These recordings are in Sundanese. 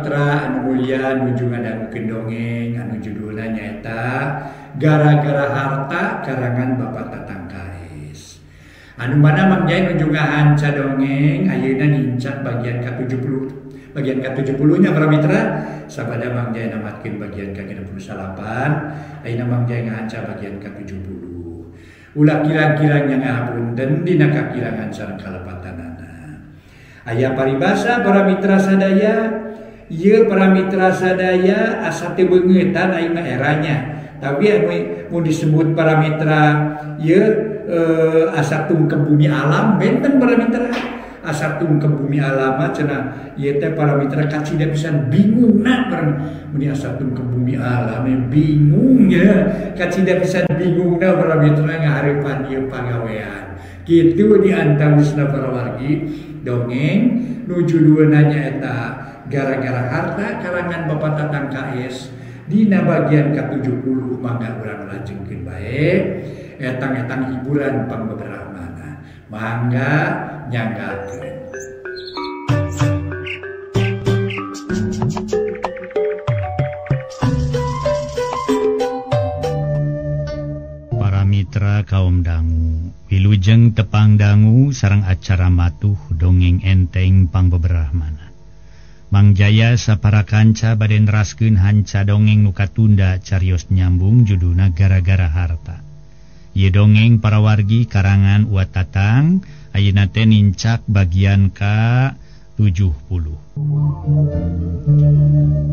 mitra anu mulia nuju ngadangukeun dongeng anu judulna nyaeta Gara-gara Harta karangan Bapak Tatang KS. Anu mana Mang Jaya nuju ngahanca dongeng ayeuna nincak bagian ka-70. Bagian ka-70 nya para mitra, sabada Mang Jaya namatkeun bagian ka-68, ayeuna Mang Jaya ngahanca bagian ka-70. Ulah kirang-kirang yang ngahapunten dina kakirangan sareng kalepatanana. Aya paribasa para mitra sadaya, ieu para mitra sadaya asa teu beungeutan aing mah eranya. Tapi anu mun disebut para mitra ieu asa tungkep bumi alam benten para mitra. Asa tungkep bumi alam mah cenah ieu teh para mitra kacida pisan bingungna para mun asa tungkep bumi alam bingung ya. Kacida pisan bingungna para mitra ngahareupan ieu pagawean. Kitu di antawisna para wargi dongeng nu judulna nyaeta Gara-gara Harta karangan Bapak Tatang KS dina bagian ka-70 mangga urang lajengkeun bae etang-etang hiburan pangbeberahmana mangga nyanggakeun. Para mitra kaum dangu wilujeng tepang dangu sareng acara matuh dongeng enteng pangbeberahmana. Mang Jaya sapara kanca bade neraskeun hanca dongeng nu katunda carios nyambung judulna Gara-gara Harta. Ieu dongeng para wargi karangan Wa Tatang ayeuna teh nincak bagian ka-70.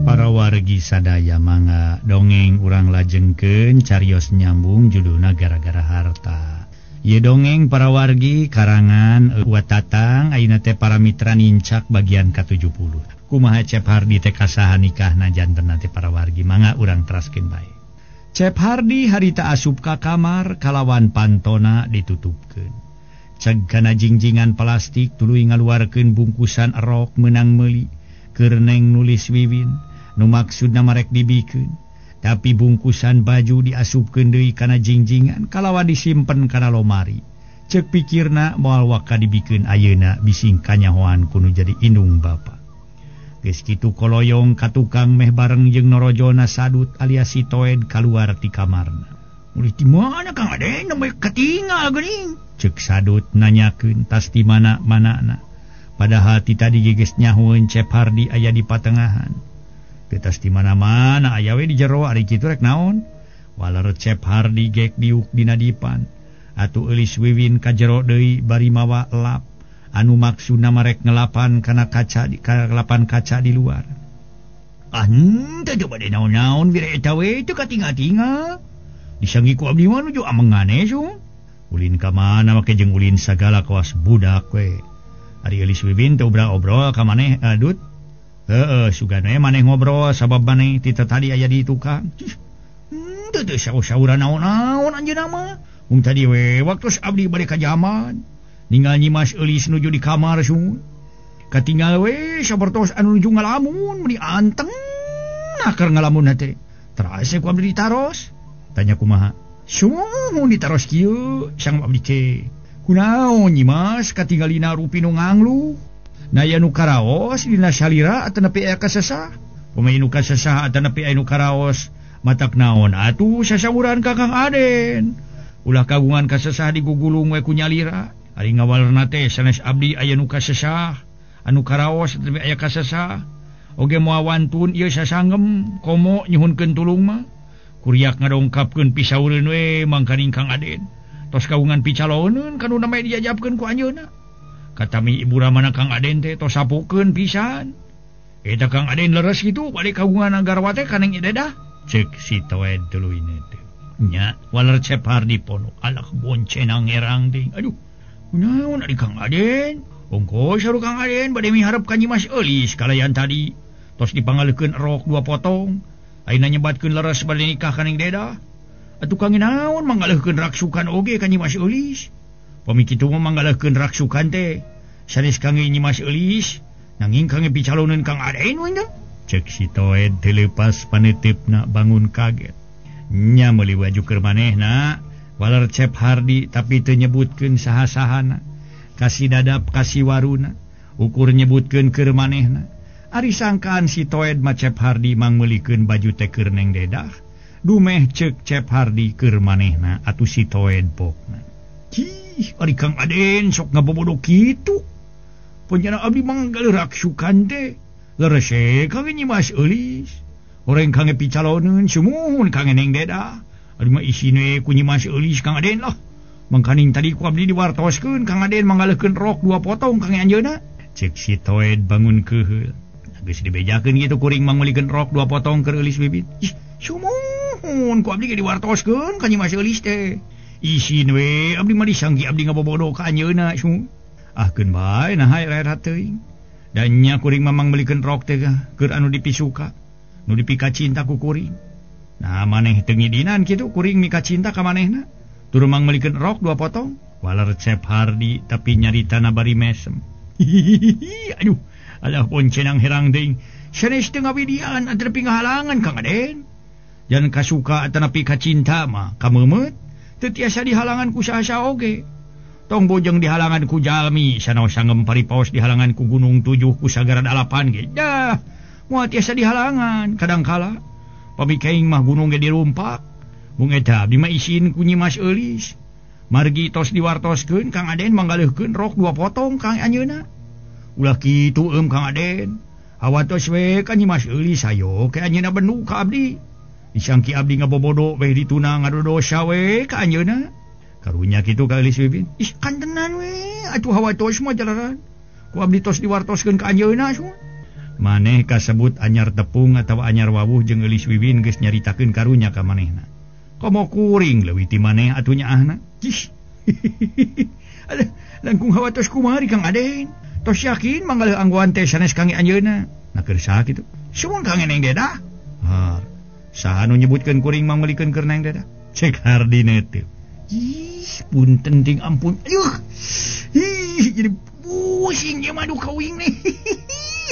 Para wargi sadaya mangga dongeng urang lajengkeun carios nyambung judulna Gara-gara Harta. Ieu dongeng para wargi karangan Wa Tatang ayeuna teh para mitra nincak bagian ka-70. Kumaha Cep Hardi teh kasaha nikahna janten teh para wargi mangga urang teraskeun bae. Cep Hardi harita asup ka kamar kalawan pantona ditutupkeun. Ceg kana jingjingan plastik tuluy ngaluarkeun bungkusan erok meunang meuli keur neng nulis wiwin nu maksudna marek dibikeun. Tapi bungkusan baju diasupkeun deui kana jingjingan kalawan disimpen kana lomari. Ceuk pikirna moal waka dibikeun ayeuna bising kanyahoan kudu jadi indung bapa. Geus kitu koloyong ka tukang meh bareng jeung norojona Sadut alias si Toed kaluar ti kamarna. "Mulih ti mana Kang Aden nembe katingal geuning?" Ceuk Sadut nanyakeun tas ti mana-manana. Padahal ti tadi geus nyahoeun Cep Hardi aya di patengahan. Teu tas ti mana-mana aya we di jero ari kitu rek naon? Waler Cep Hardi gek diuk dina dipan. Atuh eulis wiwin ka jero deui bari mawa lap. Anu maksudna marek ngelapan kana kaca di kalapan kaca di luar. Ah henteu teu bade naon-naon bire eta we teu katingal-tingal. Disangi ku abdi mah nuju amengane su. Ulin ka mana make jeung ulin sagala kawas budak we. Ari eulis wiwin teu obrol ka maneh adut. Heeh, sugan we maneh ngobrol sabab maneh ti tadi aya di tukang. Henteu teu saur-sauran naon-naon anjeunna mah. Mung tadi we waktu abdi bade ka jaman. Ninggal Nyimas Eulis nuju di kamar su. Katingal we sapertos anu nuju ngalamun meuni anteng nakar ngalamun teh. Terase ku abdi ditaros. Tanya kumaha? Sumuhun ditaros kieu sang abdi teh. Kunaon Nyimas katinggalina rupi nu nganglu? Naya nu karaos dina salira atanapi aya kasesah. Pemain nu kasesah atanapi aya nu karaos matak naon atuh sasauran ka Kang Aden. Ulah kagungan kasesah digugulung we ku nyalira. Ari ngawalerna teh sanes abdi aya nu kasesah, anu karaos teh aya kasesah. Oge moal wantun ieu sasanggem komo nyuhunkeun tulung mah. Kuriak ngadongkapkeun pisaureun we mangkaning Kang Aden. Tos kagungan picaloneun kanu namanya diajabkeun ku anjeunna. Katami ibu ramana Kang Aden teh tos sapukeun pisan. Eta Kang Aden leres kitu bade kagungan garwa teh ka Neng Dedah. Ceuk si Toed tuluy teh. Nya waler Cep Hardi pono alak boncenang ngerang teh. Aduh. Kunaon ari Kang Aden? Ongko saru Kang Aden bade miharep ka Nyimas Eulis kalayan tadi. Tos dipangaleukeun erok dua potong. Ayeuna nyebatkeun leres bade nikah ka Neng Dedah. Atuh kang naon mangaleuhkeun raksukan oge ka Nyimas Eulis. Pami kitu mah mangaleuhkeun raksukan teh. Sanes kangge Nyimas Eulis, nanging kangge picaloneun Kang Aden we teh. Ceuk si Toed teu leupas paneuteup bangun kaget. Nya meuli baju keur manehna. Waler Cep Hardi tapi teu nyebutkeun saha-sahana. Kasih dadap kasih waruna. Ukur nyebutkeun keur manehna. Ari sangkaan si Toed mah Cep Hardi mangmeulikeun baju teh keur Neng Dedah. Dumeh ceuk Cep Hardi keur manehna atuh si Toed pokna. Cih, ari Kang Aden sok ngabobodo kitu. Ponjana abdi manggaleurak sukan teh. Leres kangge Nyimas Eulis. Horeng kangge picaloneun sumuhun kangge Neng Dedah. Abdi mah isine ku Nyimas Eulis Kang Aden lah. Mangkaning tadi ku abdi diwartoskeun Kang Aden manggaleukeun rok 2 potong kangge anjeunna. Ceuk si Toed bangun keheul. Geus dibejakeun kitu kuring mangmeulikeun rok 2 potong keur Eulis Bibit. Ih, sumuhun ku abdi ge diwartoskeun ka Nyimas Eulis teh. Isin we abdi mah disangki abdi ngabobodo ka anjeunna sumuhun. Ah keun bae nah hae teuing. Dan nya kuring mah mangmeulikeun rok teh keur anu dipisuka. Nu dipika cinta ku kuring. Nah maneh teu ngidinan kitu kuring mika cinta ka manehna. Tur mangmeulikeun rok 2 potong. Waler Cep Hardi tapi nyaritana bari mesem. Hihihi, aduh, alah poncenang herang deing. Sanes teu ngawidian antara pinghalangan Kang Aden. Jan kasuka atanapi ka cinta mah kameumeut teu tiasa dihalangan ku saha oge. Tong bojeng dihalangan ku jalmi sanaos sanggem paripaos dihalangan ku gunung 7 ku sagara 8 ge. Dah, moal tiasa dihalangan kadangkala. Pamikaing mah gunung ge dirumpak. Mung eta abdi mah isin ku Nyimas Eulis. Margi tos diwartoskeun Kang Aden manggaleuhkeun rok 2 potong kang anjeunna. Ulah kitu eum Kang Aden. Hawatos we ka Nyimas Eulis hayo ke anjeunna bendu ka abdi. Disangki abdi ngabobodo weh dituna ngadodosa we ka anjeunna. Karunya kitu ka Eulis Bibin. Ih kantenan we atuh hawatos mah jalaran. Ku abdi tos diwartoskeun ka anjeunna semua. Maneh kasebut anyar tepung atawa anyar wawuh jeung Eulis Wiwin geus nyaritakeun karunya ka manehna. Komo kuring leuwih ti maneh atuh nyaahna. Cih. Alah, langkung hawatos kumaha Kang Aden. Tos yakin manggaleuh anggoan teh sanes kangge anjeunna. Nah keur saha kitu? Sumun kangge Neng Dedah. Har. Saha nu nyebutkeun kuring mangmeulikeun keur Neng Dedah? Cek Hardine teh. Ih, punten ting ampun. Aduh. Ih, jadi pusing ieu mah duh kawing nih.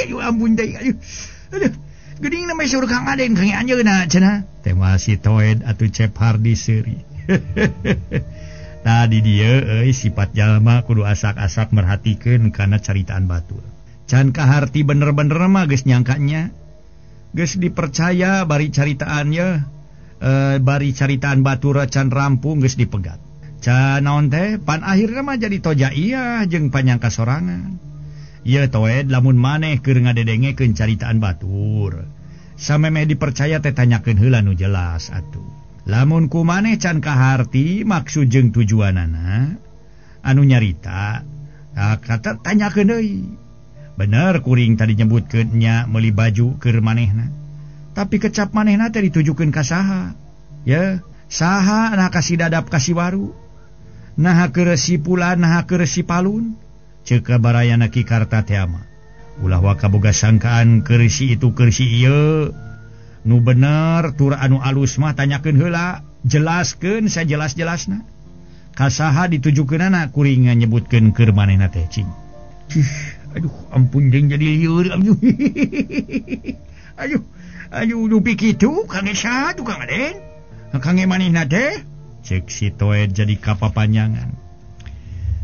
Aduh ampun teh. Aduh. Aduh. Geuning na may sur Kang Aden kangge anjeunna cenah. Tema si Toed atuh Cep Hardi seuri. Tadi dia euy sifat jalma kudu asak-asak merhatikeun kana caritaan batur. Can kaharti bener-bener mah geus nyangkanya. Geus dipercaya bari caritaan ye, bari caritaan batur can rampung geus dipegat. Can naon teh pan akhirna mah jadi toja iya jeung panyangka sorangan. Ieu Toed lamun maneh keur ngadedengekeun caritaan batur. Samemeh dipercaya teh tanyakeun heula nu jelas atuh. Lamun ku maneh can kaharti maksud jeung tujuanana anu nyarita, kata tanyakeun deui. Bener kuring tadi nyebutkeun nya meuli baju keur manehna. Tapi kecap manehna teh ditujukeun ka saha? Ya, saha nah kasih dadap kasih waru. Naha keur si pulan, naha keur si palun. Ceuk barayana Ki Karta teh mah. Ulah waka boga sangkaan keur si itu keur si ieu. Nu bener tur anu alus mah tanyakeun heula, jelaskeun sajelas-jelasna. Ka saha ditujukeunana kuring nyebutkeun keur manehna teh cing. Cih, aduh ampun jeung jadi lieur aduh. Aduh, aduh dupi kitu kangge saha tuh Kang Aden? Kangge manehna teh? Ceuk si Toed jadi kapapanjangan.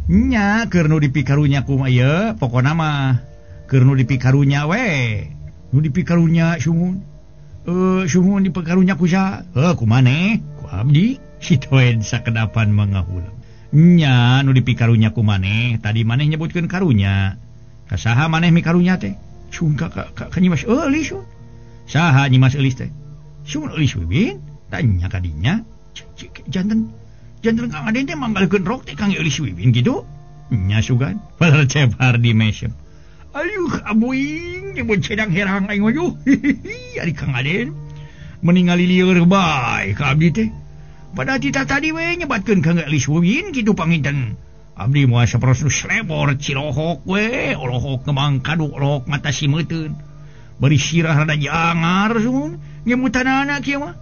Nya keur nu dipikarunya kumaha ieu pokona mah keur nu dipikarunya we. Nu dipikarunya sumuhun. Sumuhun dipikarunya ku saha? Heuh ku maneh? Ku abdi. Si Toed sakedapan mangahuleng. Nya nu dipikarunya ku maneh, tadi maneh nyebutkeun karunya. Ka saha maneh mikarunya teh? Sung ka ka Nyimas Eulis. Saha Nyimas Eulis teh? Sumuhun Eulis Wiwin? Tanya ka dinya. Janten janten Kang Aden teh manggalkeun rok teh Kang Eulis Wiwin kitu. Nya sugan. Padahal Cep Hardi mesem. Aduh abuing nyebut cedang herang aing mah. Ari Kang Aden meningali lieur bae ka abdi teh. Pada tita tadi we nyebatkeun Kang Eulis Wiwin kitu panginten. Abdi moal saperos nu slebor cilohok we, olohok ngemang kadu olohok mata simeuteun. Bari sirah rada jangar sun nyemutanana kieu mah.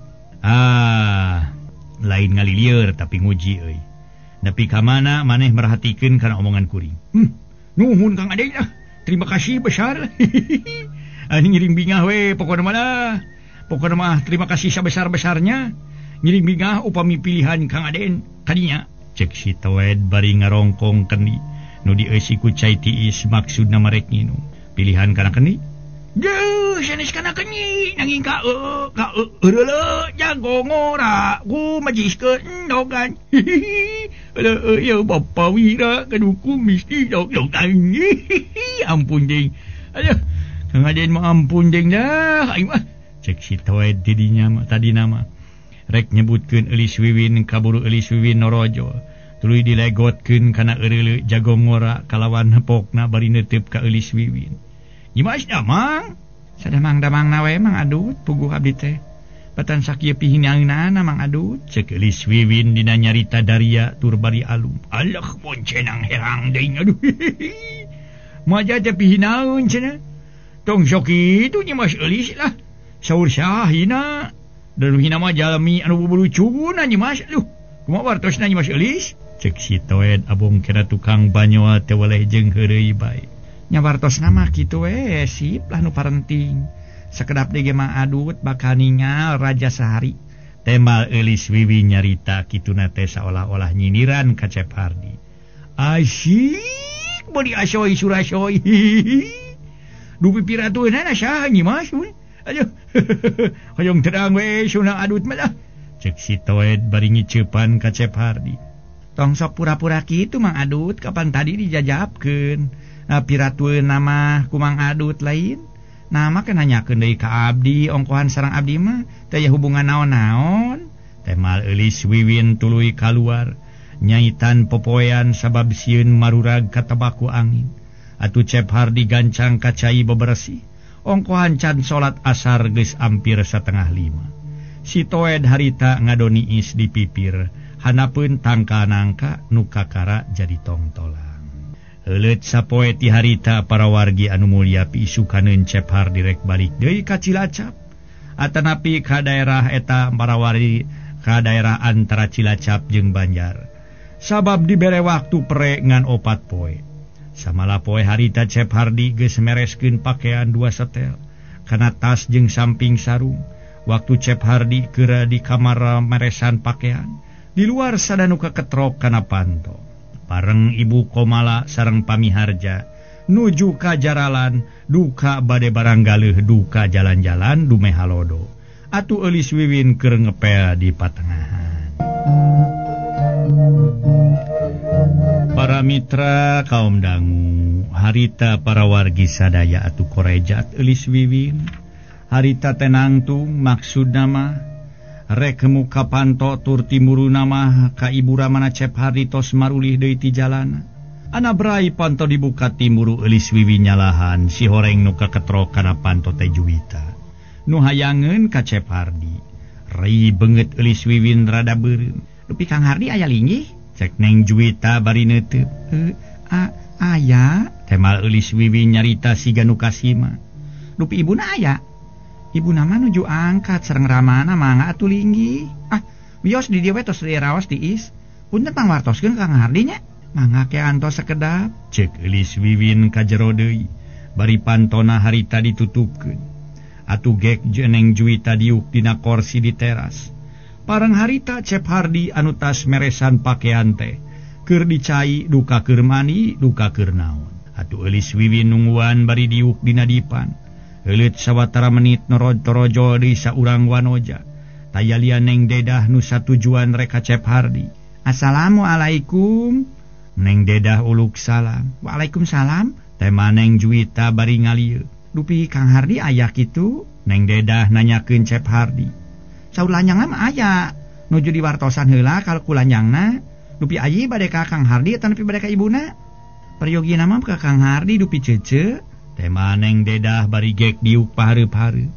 Ah, lain ngalilieur tapi nguji euy. Nepi ka mana maneh merhatikeun kana omongan kuring. Nuhun Kang Aden ah. Terima kasih besar. Ani ngiring bingah we pokona mah lah. Pokona mah terima kasih sabesar-besarnya. Ngiring bingah upami pilihan Kang Aden kadinya. Cek si Toed bari ngarongkong kendi nu dieusi ku cai tiis maksudna marek nginum. Pilihan kana kendi? Geus sanes kana kenyi nanging ka ka eureuleu jago ngora ku majiskeun endogan. Aduh ya Bapak Wira kudu kumis dog dog. Ampun ding. Aduh Kang Aden mah ampun ding dah aing mah. Cek si Toed di dinya mah tadi nama. Rek nyebutkeun Eulis Wiwin kaburu Eulis Wiwin norojo. Tuluy dilegotkeun kana eureuleu jago ngora kalawan hepokna bari neuteup ka Eulis Wiwin. Nyimas damang? Sadamang-damangna we Mang Adut puguh abdi teh. Batan sakieu pihinaeunana Mang Adut. Cek Eulis Wiwin dina nyarita daria tur bari alum. Alah boncenang herang deui aduh. Maja teh pihinaeun cenah. Tong sok kitu Nyimas Eulis lah. Saur sahina. Dan hina mah jalmi anu buburu cuguna Nyimas. Aduh, kumaha wartosna Nyimas Eulis? Cek si Toed abong kira tukang banyoa teh weleh jeung heureuy bae. Nya wartosna mah kitu we, sip lah nu parenting. Sakedap deui ge Mang Adut bakal ningal raja sehari. Tembal Eulis Wiwin nyarita kituna teh saolah-olah nyindiran ka Cep Hardi. Asyik bodi asoy surasoy. Dupi piratueunana saha Nyimas? Aduh. Hoyong terang we sunah Adut mah lah. Cek si Toed bari ngiceupan ka Cep Hardi. Tong sok pura-pura kitu Mang Adut kapan tadi dijajabkeun. Nah, piratueun mah ku Mang Adut lain. Nah mah kan nanyakeun deui ka abdi ongkohan sareng abdi mah teh aya hubungan naon-naon. Temal Eulis Wiwin tuluy kaluar nyaitan popoean sabab sieun marurag katabaku angin. Atuh Cep Hardi gancang ka cai bebersih. Ongkohan can salat asar geus ampir 4:30. Si Toed harita ngadoni is di pipir, hanapeun tangkal nangka nu kakara jadi tongtolan. Heuleut sapoe ti harita para wargi anu mulia piisukaneun Cep Hardi rek balik deui ka Cilacap. Atanapi ka daerah eta para wargi ka daerah antara Cilacap jeung Banjar. Sabab dibere waktu pre ngan 4 poe. Samala poe harita Cep Hardi geus mereskeun pakaian 2 setel kana tas jeung samping sarung. Waktu Cep Hardi keur di kamar meresan pakaian, di luar sadanu kaketrok kana panto. Bareng Ibu Komala sareng Pamiharja nuju ka jaralan, duka bade barang galeuh duka jalan-jalan dumeh halodo. Atuh Eulis Wiwin keur ngepel di patengahan. Para mitra kaum dangu, harita para wargi sadaya atuh korejat Eulis Wiwin. Harita tenangtung maksudna mah rek muka panto tur timuruna mah ka ibu ramana Cep Hardi tos marulih deui ti jalana. Ana brai panto dibuka timuru Eulis Wiwin nyalahan si horeng nu kaketrok kana panto teh Juwita. Nu hayangeun ka Cep Hardi. Rei beungeut Eulis Wiwin rada beureum. Dupi Kang Hardi aya linggih? Cek Neng Juwita bari neuteub. Aya, temal Eulis Wiwin nyarita siga nu kasima. Dupi ibuna aya. Ibuna mah nuju angkat sareng ramana mangga atuh linggih. Ah, wios di dieu we tos diraos tiis. Punten pangwartoskeun Kang Hardi nya. Mangga ke antos sakedap. Cek Eulis Wiwin ka jero deui. Bari pantona harita ditutupkeun. Atuh gek Neng Juwita diuk dina korsi di teras. Pareng harita Cep Hardi anu tas meresan pakaian teh keur dicai duka keur mani duka keur naon. Atuh Eulis Wiwin nungguan bari diuk dina dipan. Heuleut sawatara menit noroj-torojol deui saurang wanoja. Taya lian Neng Dedah nu satujuan rek ka Cep Hardi. Assalamualaikum. Neng Dedah uluk salam. Waalaikumsalam. Tema Neng Juwita bari ngalieu. Dupi Kang Hardi aya kitu? Neng Dedah nanyakeun Cep Hardi. Saur lanjangna mah aya. Nuju diwartosan heula kalau ku lanjangna. Dupi ayi bade ka Kang Hardi atawa bade ka ibuna? Peryogina mah ka Kang Hardi dupi cece. Tema Neng Dedah bari gek diuk pahareup-hareup.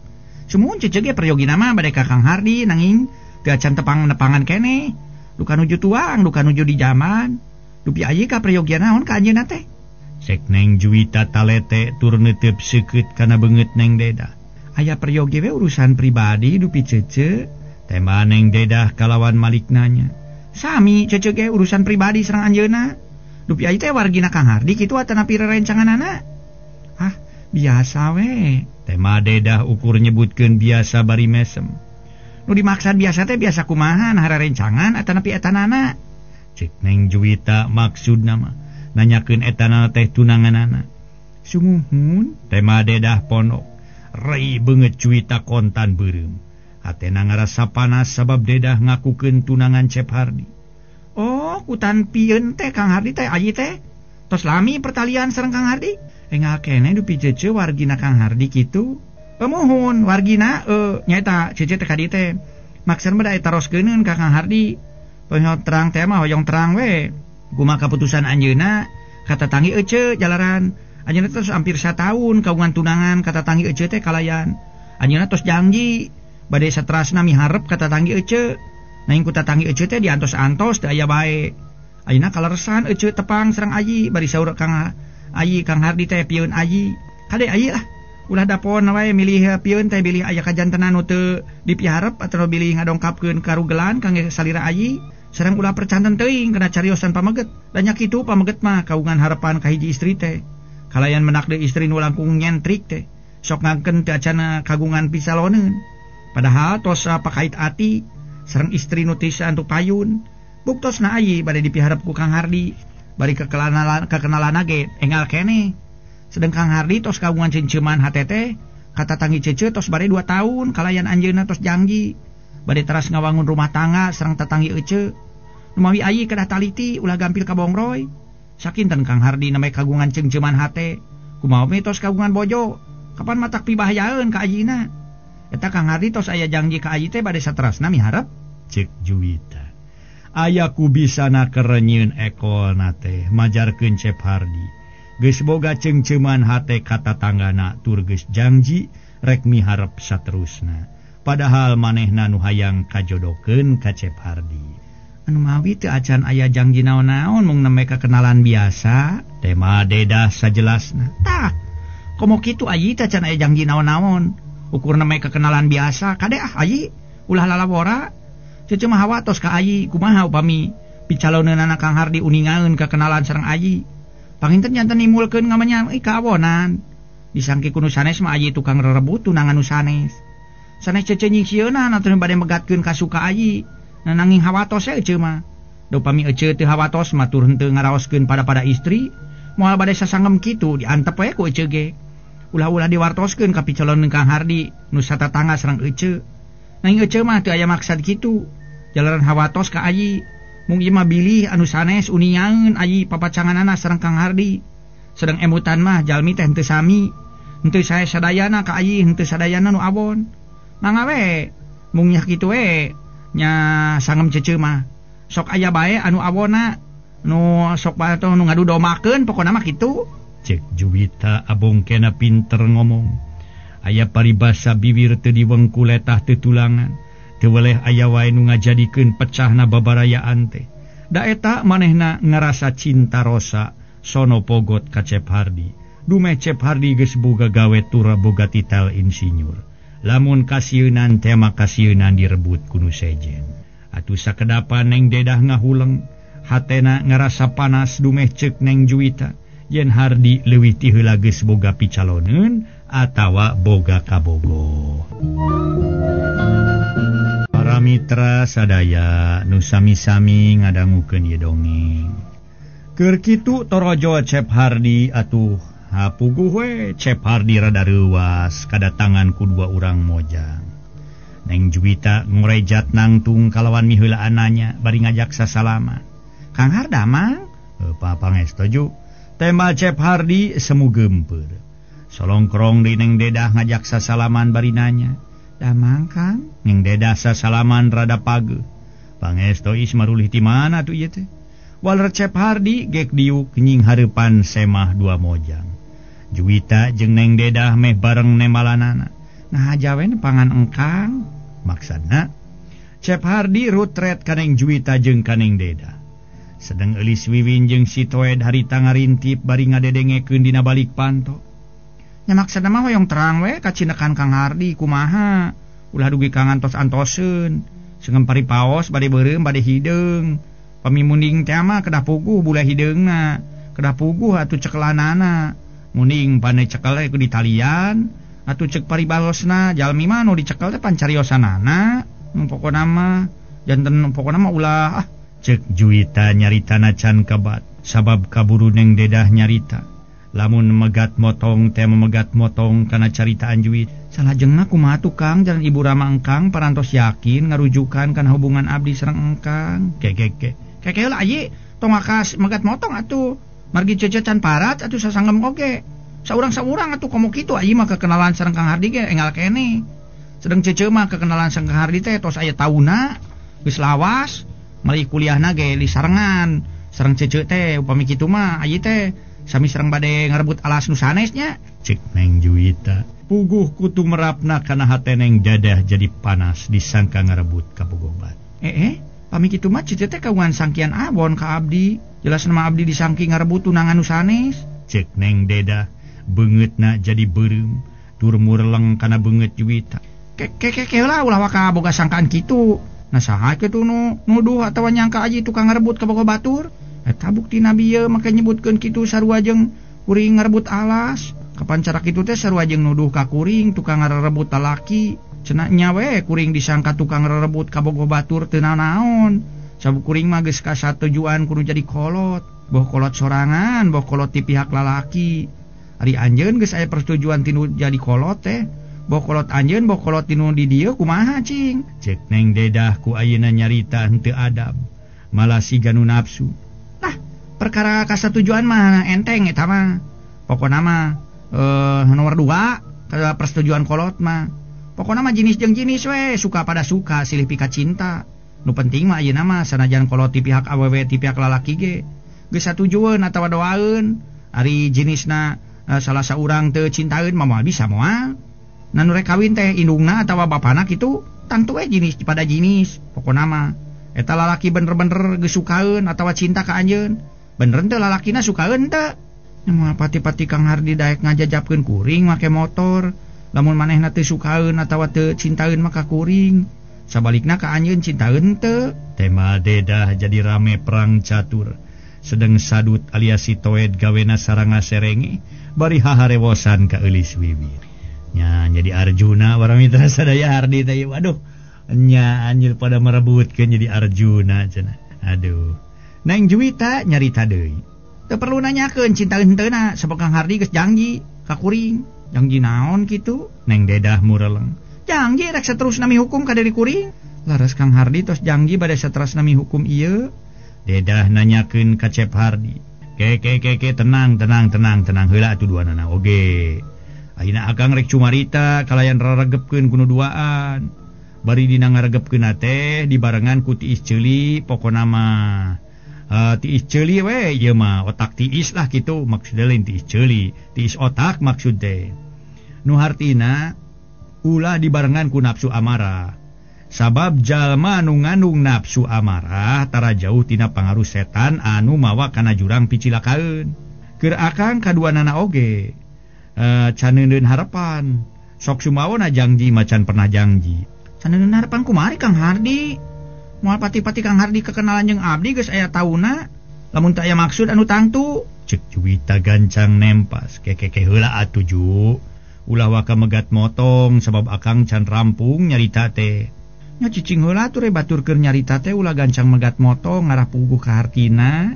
Sumuhun cece ge peryogina mah bade ka Kang Hardi nanging teu acan tepang-nepangan keneh. Duka nuju tuang, duka nuju di jaman. Dupi ayi ka peryogian naon ka anjeunna teh? Cek Neng Juwita talete tur neuteub seukeut kana beungeut Neng Dedah. Aya peryogi we urusan pribadi dupi cece. Tema Neng Dedah kalawan malik nanya. Sami cece ge urusan pribadi sareng anjeunna. Dupi ayi teh wargina Kang Hardi kitu atanapi rerencanganana? Ah, biasa we. Tema Dedah ukur nyebutkeun biasa bari mesem. Nu dimaksad biasa teh biasa kumaha nah rerencangan atanapi etanana? Cek Neng Juwita maksudna mah nanyakeun etanana teh tunanganana. Sumuhun, tema Dedah pondok. Rei beungeut Juwita kontan beureum. Hatena ngarasa panas sabab Dedah ngakukeun tunangan Cep Hardi. Oh, kutan pieun teh Kang Hardi teh ayi teh. Tos lami pertalian sareng Kang Hardi. Engal keneh dupi cece wargina Kang Hardi kitu. Pemuhun wargina nyaeta cece teh ka dieu teh. Maksud mah da taroskeun ka Kang Hardi. Penyo terang teh mah hoyong terang we. Kumaha kaputusan anjeunna kata tanggi ece jalaran. Anjeunna tos hampir sataun kagungan tunangan kata tanggi ece teh kalayan. Anjeunna tos janji bade satrasna miharep kata tanggi ece. Nanging ku tatanggi ece teh diantos-antos teu aya bae. Ayeuna kaleresan ece tepang sareng ayi bari saur Kang Ayi Kang Hardi teh pieun ayi. Kade ayi lah. Ulah dapon wae milih pieun teh bilih aya kajantenan nu teu dipiharep atawa bilih ngadongkapkeun karugelan kangge salira ayi. Sareng ulah percanten teuing kana cariosan pameget. Da nya kitu pameget mah kagungan harepan ka hiji istri teh. Kalayan menak deui istri nu langkung nyentrik teh. Sok ngangkeun teu acana kagungan pisaloneun. Padahal tos pakait ati sareng istri nu tisa antuk payun. Buktosna ayi bade dipiharep ku Kang Hardi. Bari kekenalan ge enggal keneh. Sedeng Kang Hardi tos kagungan cenceuman hate teh kata tanggi cece tos bare 2 tahun kalayan anjeunna tos janji bade teras ngawangun rumah tangga sareng tatanggi ece. Numawi ayi kedah taliti ulah gampil ka bongroy. Sakinten Kang Hardi namai kagungan cenceuman hate. Kumaha we tos kagungan bojo. Kapan matak pibahayaeun ka ayina. Eta Kang Hardi tos aya janji ka ayi teh bade saterasna miharep. Cek Juwita. Aya ku bisana kerenyieun ekolna teh majarkeun Cep Hardi. Geus boga ceungceuman hate ka tatanggana tur geus janji rek miharep saterusna. Padahal manehna nu hayang kajodokeun ka Cep Hardi. Anu mawi teu acan aya janji naon-naon mung nembe kakenalan biasa. Tema Dedah sajelasna. Tah, komo kitu ayi teh acan aya janji naon-naon. Ukur nembe kekenalan biasa, kade ah ayi ulah lalawora. Cece mah hawatos ka ayi kumaha upami picaloneunana Kang Hardi uningaeun kakenalan sareng ayi. Panginten janten nimulkeun ngamanya kaawonan. Disangki ku nu sanes mah ayi tukang rerebut tunangan nu sanes. Sanes cece nyingsieunan atuh bade megatkeun kasuka ayi. Nanging hawatos ece mah. Da upami ece teu hawatos mah tur henteu ngaraoskeun pada-pada istri, moal bade sasangem kitu diantep we ku ece ge. Ulah-ulah diwartoskeun ka picaloneun Kang Hardi nu satatangga sareng ece. Nanging ece mah teu aya maksad kitu. Jalaran hawatos ka ayi. Mung ieu mah bilih anu sanes uningaeun ayi papacanganana sareng Kang Hardi. Sedeng emutan mah jalmi teh henteu sami. Henteu sae sadayana ka ayi, henteu sadayana nu awon. Mangga we mung nya kitu we nya sangem cece mah. Sok aya bae anu awona nu sok bae nu ngadudomakeun pokona mah kitu. Cek Juwita abongkena pinter ngomong. Aya paribasa bibir teu diwengku letah teu tulangan. Teu weleh aya wae nu ngajadikeun pecahna babarayaan teh. Da eta manehna ngarasa cinta rosa sono pogot ka Cep Hardi. Dumeh Cep Hardi geus boga gawe tura boga titel insinyur. Lamun kasieunan teh mah kasieunan direbut ku nu sejen. Atuh sakedapan Neng Dedah ngahuleng, hatena ngarasa panas dumeh ceuk Neng Juwita yen Hardi leuwih ti heula geus boga picaloneun atawa boga kabogo. Para mitra sadaya nu sami-sami ngadangukeun ieu dongeng. Keur kitu torojo Cep Hardi atuh hapuguh we Cep Hardi rada reuwas kadatangan ku dua urang mojang. Neng Juwita ngorejat nangtung kalawan miheulaan nanya bari ngajak sasalaman. Kang Hardamang? Pangestu. Tema Cep Hardi semu geumpeur. Solongkrong di Neng Dedah ngajak sasalaman bari nanya. Damang Kang? Neng Dedah sasalaman rada pageuh. Pangestu is marulih ti mana tuh ieu teh? Waler Cep Hardi gek diuk nying hareupan semah dua mojang. Juwita jeung Neng Dedah meh bareng nemalanana. Nah jawen pangan engkang. Maksudna Cep Hardi rutret ka Neng Juwita jeung ka Neng Dedah. Sedeng Elis Wiwin jeung si Toed harita ngarintip bari ngadedengekeun dina balik panto. Nya maksudna mah hoyong terang we kacinekan Kang Hardi kumaha. Ulah dugi ka ngantos-antoseun. Sengem paripaos bade beureum bade hideung. Pami munding teh mah kedah puguh bule hideungna. Kedah puguh atuh cekelanana. Munding pane cekel ku ditalian atuh cek paribalosna jalmi mah nu dicekel teh pancariosanana. Pokona mah janten pokona mah ulah ah. Cek Juwita nyaritana can kabat sabab kaburu Neng Dedah nyarita. Lamun megat motong teh memegat motong kana caritaan Juwita. Salajengna kumaha tukang jalan ibu Rama engkang parantos yakin ngarujukan kana hubungan abdi sareng engkang. Keke keke lah ayi tong akas megat motong atuh. Margi cece can parat atuh sasanggem oge. Saurang-saurang atuh komo kitu ayi mah kekenalan sareng Kang Hardi ge enggal kene. Sedeng cece mah kekenalan sareng Kang Hardi teh tos aya tauna geus lawas meuli kuliahna ge disarengan sareng cece teh upami kitu mah ayi teh sami sareng bade ngarebut alas nu sanesnya. Cek Neng Juwita puguh kutu merapna kana hate Neng Dadah jadi panas disangka ngarebut kabogobat. Pami kitu mah cece teh kagungan sangkian abon ka abdi. Jelas nama abdi disangki ngarebut tunangan nu sanes. Cek Neng Dedah beungeutna jadi beureum tur mureleng kana beungeut Juwita. Keke lah ulah waka boga sangkaan kitu. Nah saha kitu nu nuduh atawa nyangka aji tukang ngarebut kabogoh batur. Eta bukti nabi ieu make nyebutkeun kitu sarua jeung kuring ngarebut alas. Kapan cara kitu teh sarua jeung nuduh ka kuring tukang ngarebut talaki. Cenah nya we kuring disangka tukang ngarebut kabogoh batur teu naon. Sabab kuring mah geus kasatujuan kudu jadi kolot. Boh kolot sorangan, boh kolot ti pihak lalaki. Ari anjeun geus aya persetujuan tinu jadi kolot teh. Boh kolot anjeun, boh kolot tinu di dieu kumaha cing? Cek Neng Dedah ku ayeuna nyarita henteu adab. Malah siga nu nafsu. Lah, perkara kasatujuan mah enteng eta mah. Pokona mah nomor 2 kada persetujuan kolot mah. Pokona mah jenis jeung jenis we, suka pada suka, silih pika cinta. Nu penting mah ayeuna mah sanajan kolot ti pihak awewe ti pihak lalaki ge geus satujueun atawa doaeun. Ari jenisna salah saurang teu cintaeun mah moal bisa moal. Nah nu rek kawin teh indungna atawa bapana kitu tangtu we jenis pada jenis. Pokona mah eta lalaki bener-bener geus sukaeun atawa cinta ka anjeun. Bener teu lalakina sukaeun teu? Moal pati-pati Kang Hardi daek ngajajapkeun kuring make motor. Lamun manehna teu sukaeun atawa teu cintaeun mah ka kuring. Sabalikna ka anjeun cintaeun teu? Tema Dedah jadi rame perang catur. Sedeng sadut alias si Toed gawena saranga serenge bari haharewosan ka Eulis Wiwit. Nya jadi Arjuna para mitra sadaya Hardi teh waduh nya anjir pada merebutkeun jadi Arjuna cenah. Aduh. Neng Juwita nyarita deui. Teu perlu nanyakeun cintaeun henteuna sabab Kang Hardi geus janji ka kuring. Janji naon kitu? Neng Dedah mureleng. Janji rek saterusna mihukum ka diri kuring. Laras Kang Hardi tos janji bade saterusna mihukum ieu. Dedah nanyakeun ka Cep Hardi. Ke ke ke ke tenang tenang tenang tenang heula atuh duanana oge. Ayeuna akang rek cumarita kalayan raregepkeun kuno duaan. Bari dina ngaregepkeun teh dibarengan ku tiis ceuli pokona mah. Tiis ceuli we ieu mah otak tiis lah kitu maksudna lain tiis ceuli, tiis otak maksud teh. Nu hartina ulah dibarengan ku nafsu amarah. Sabab jalma nu ngandung nafsu amarah tara jauh tina pangaruh setan anu mawa kana jurang picilakaeun. Keur akang kaduanana oge caneundeun harapan. Sok sumawona janji macan pernah janji. Caneundeun harapan kumari Kang Hardi. Moal pati-pati Kang Hardi kekenalan jeung abdi geus aya tauna. Lamun teu aya maksud anu tangtu. Cek Juwita gancang nempas. Kekeke heula atuh Ju. Ulah waka megat motong sabab akang can rampung nyarita teh. Nya cicing heula atuh batur keur nyarita teh ulah gancang megat motong ngarah puguh ka hartina.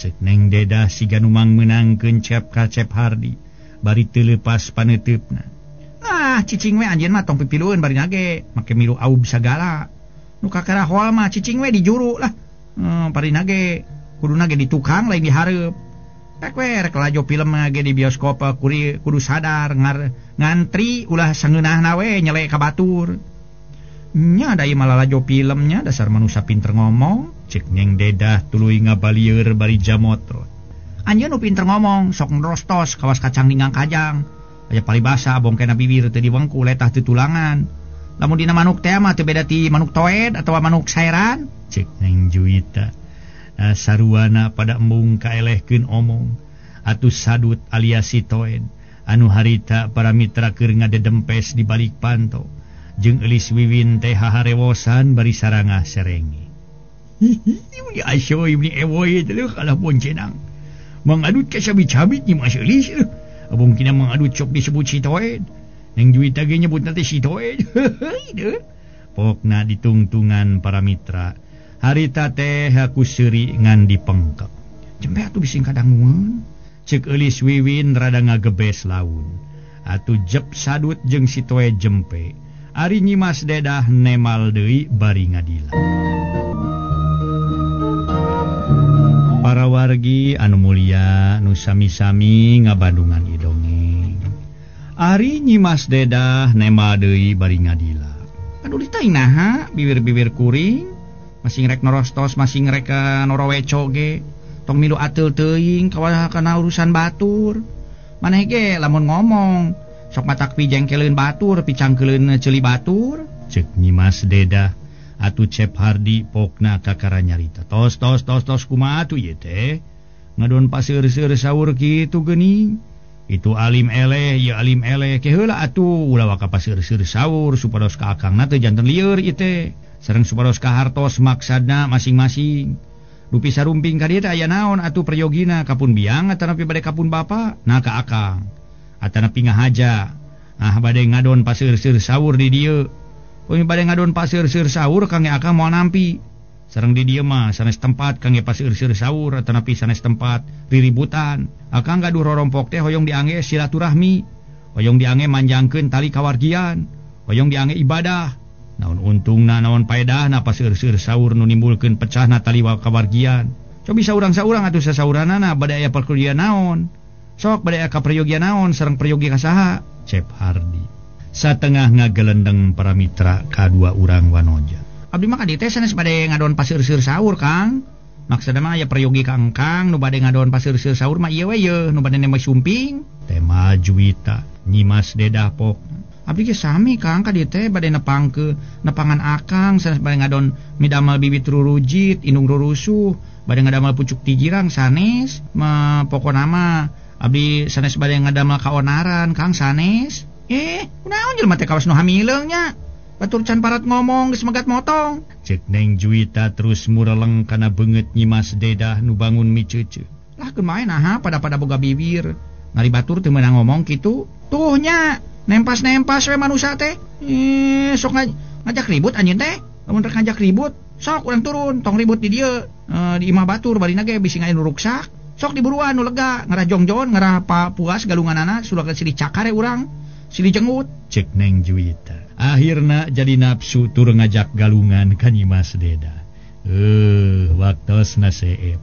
Cek Neng Dedah siga nu mangmeunangkeun Cep ka Cep Hardi. Bari teu leupas paneuteup-na. Ah, cicing we anjeun mah tong pipilueun bari nage, make milu aub sagala. Nu kakara hoal mah cicing we di juru lah. Bari nage kuduna ge di tukang lain di hareup. Rek we rek lajo film ge di bioskop kudu sadar ngantri ulah sangeunahna we nyelek ka batur. Nya da ieu mah lalajo filmnya dasar manusia pinter ngomong. Cek Neng Dedah tuluy ngabalieur bari jamotrot. Anjeun nu pinter ngomong sok nrostos kawas kacang ninggang kajang. Aya paribasa bongkena bibir teu diwengku letah teu tulangan. Lamun dina manuk teh mah teu beda ti manuk toed atawa manuk saeran. Cek Neng Juwita. Saruana pada embung kaelehkeun omong. Atuh sadut alias si Toed anu harita para mitra keur ngadedempes di balik panto. Jeung Eulis Wiwin teh haharewosan bari sarangah serenge. Hihi, asoy ni ewoy teh kalah boncenang. Mangadut ka sabit-sabit ni Mas Eulis. Abong kina mangadut sok disebut si Toed. Neng Juwita ge nyebutna teh si Toed. Pokna ditungtungan para mitra. Harita teh aku seuri ngan dipengkep. Jempe atuh bising kadangueun. Cek Eulis Wiwin rada ngagebes laun. Atuh jep sadut jeung si Toe jempe. Ari Nyimas Dedah nemal deui bari ngadila. Para wargi anu mulia nu sami-sami ngabandungan ieu dongeng. Ari Nyimas Dedah nemal deui bari ngadila. Aduh ditanya naha bibir-bibir kuring masih ngrek norostos masih ngrek noroweco ge tong milu ateul teuing kawas kana urusan batur. Maneh ge lamun ngomong sok matak pijengkeleun batur picangkeleun ceuli batur. Cek Nyimas Dedah atuh Cep Hardi pokna kakara nyarita. Tos tos tos tos kumaha atuh ieu teh ngadon paseur-seur saur kitu geuning. Itu alim eleh ieu alim eleh ke heula atuh ulah waka paseur-seur saur supados ka akangna teh janten lieur ieu teh. Sareng supados ka hartos maksadna masing-masing. Dupi sarumping ka dieu teh aya naon atuh prayogina kapun biang atanapi bade kapun bapa nah ka akang atanapi ngahaja ah bade ngadon paseur-seur saur di dieu. Upami bade ngadon paseur-seur saur kangge akang moal nampi. Sareng di dieu mah sanes tempat kangge paseur-seur saur atanapi sanes tempat riributan. Akang gaduh rorompok teh hoyong diangge silaturahmi, hoyong diangge manjangkeun tali kawargian, hoyong diangge ibadah. Naon untungna naon paedahna paseur-seur saur nu nimbulkeun pecahna tali kawargian. Cobi saurang-saurang atuh sasauranana bade aya perkulian naon. Sok bade aya kaprayogian naon sareng prayogi ka saha? Cep Hardi satengah ngagelendeng para mitra kadua urang wanoja. Abdi mah ka dieu teh sanes bade ngadon paseur-seur saur Kang. Maksudna mah aya prayogi ka engkang nu bade ngadon paseur-seur saur mah ieu we yeuh nu bade nembe sumping. Tema Juwita Nyimas Dedah pok. Abdi ge sami Kang ka dieu teh bade nepangkeun nepangan akang sanes bade ngadon midamel bibit rurujit indung rurusuh bade ngadamel pucuk tijirang sanes mah pokona mah abdi sanes bade ngadamel kaonaran Kang sanes. Kunaon jelema teh kawas nu hamileung nya. Batur can parat ngomong geus megat motong. Cek Neng Juwita terus mureleng kana beungeut Nyimas Dedah nu bangun miceuceu. Lah kumaha naha pada-pada boga bibir. Ngari batur teu meunang ngomong kitu. Tuh nya nempas-nempas we manusa teh. Sok ngajak ribut anjeun teh. Lamun rek ngajak ribut, sok urang turun tong ribut di dieu. Di imah batur barina ge bisi ngain nu ruksak. Sok diburuan nu lega, ngarah jongjon, ngarah puas galunganana sudah silih cakar urang. Silih jenggut. Cek Neng Juwita. Akhirna jadi nafsu tur ngajak galungan ka Nyimas Dedah. Waktosna seep.